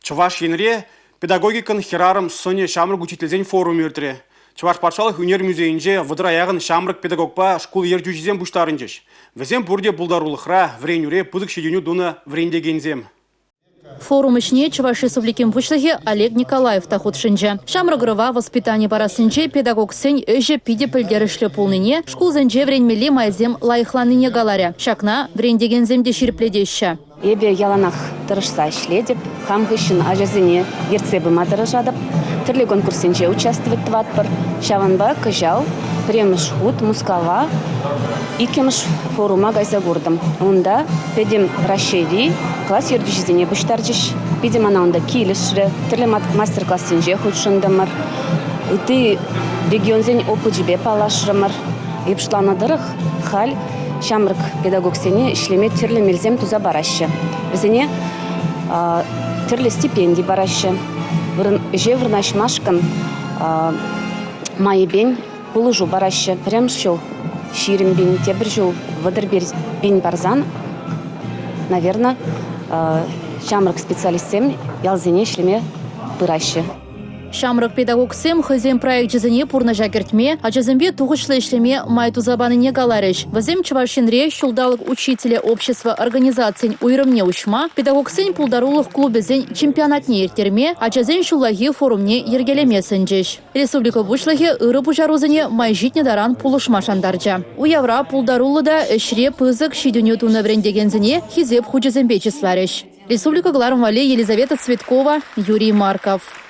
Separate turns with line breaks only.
Чӑваш Енре педагогикӑн хӗрарӑм сӑнӗ ҫамрӑк учительсен форумӗ иртрӗ. Чӑваш патшалӑх ӳнер музейӗнче вӑтӑра яхӑн ҫамрӑк педагогпа шкул ертӳҫисем пуҫтарӑнчӗҫ. Вӗсем пурте пултарулӑхра, вӗренӳре пысӑк ҫитӗнӳ тунӑ вӗрентекенсем.
Форум ӗҫне Чӑваш Республикин Пуҫлӑхӗ Олег Николаев та хутшӑнчӗ. Ҫамрӑк ӑрӑва воспитани парассинче педагогсен ӗҫӗ питӗ пӗлтерӗшлӗ пулнине, шкулсенче вӗренмелли майсем лайӑхланнине каларӗ. Ҫакна вӗрентекенсем те ҫирӗплетеҫҫӗ.
Эпӗ яланах тӑрӑшса ӗҫлетӗп, хам хыҫҫӑн ачасене ертсе пыма тӑрӑшатӑп. Тӗрлӗ конкурссенче участвовать тӑватпӑр. Ҫавӑнпа кӑҫал пӗрремӗш хут Мускава иккӗмӗш форума кайса куртӑм. Унта пӗтӗм Раҫҫейри класс ертӳҫисене пуҫтарчӗҫ. Питӗ мана унта килӗшрӗ. Тӗрлӗ мастер-классенче хутшӑнтӑмӑр. Ытти регионсен опычӗпе паллашрӑмӑр. Эп шутланӑ тӑрӑх, халь ҫамрӑк педагогсене ӗҫлеме тӗрлӗ мелсем туса параҫҫӗ. Вӗсене тӗрлӗ стипенди параҫҫӗ. Ӗҫе вырнаҫмашкӑн майӗпен пулӑшу параҫҫӗ. Пӗрремӗш ҫул 20 пин, тепӗр ҫул 31 пин парсан, наверное, ҫамрӑк специалистсем ялсене ӗҫлеме пыраҫҫӗ.
Ҫамрӑк педагогсем хӑйсен проекчӗсене пурнӑҫа кӗртме, ачасемпе тухӑҫлӑ ӗҫлеме май туса панине каларӗҫ. Вӗсем Чӑваш Енре Ҫулталӑк учителӗ общество организацийӗн уйрӑмне уҫма, педагогсен пултарулӑх клубӗсен чемпионатне ирттерме, ачасен ҫуллахи форумне йӗркелеме сӗнчӗҫ. Республика Пуҫлӑхӗ ырӑ пуҫарусене май ҫитнӗ таран пулӑшма шантарчӗ. Уявра пултаруллӑ та ӗҫре пысӑк ҫитӗнӳ тунӑ вӗрентекенсене Хисеп хучӗсемпе чысларӗҫ. Республика кӑларӑм валли Елизавета Цветкова, Юрий Марков.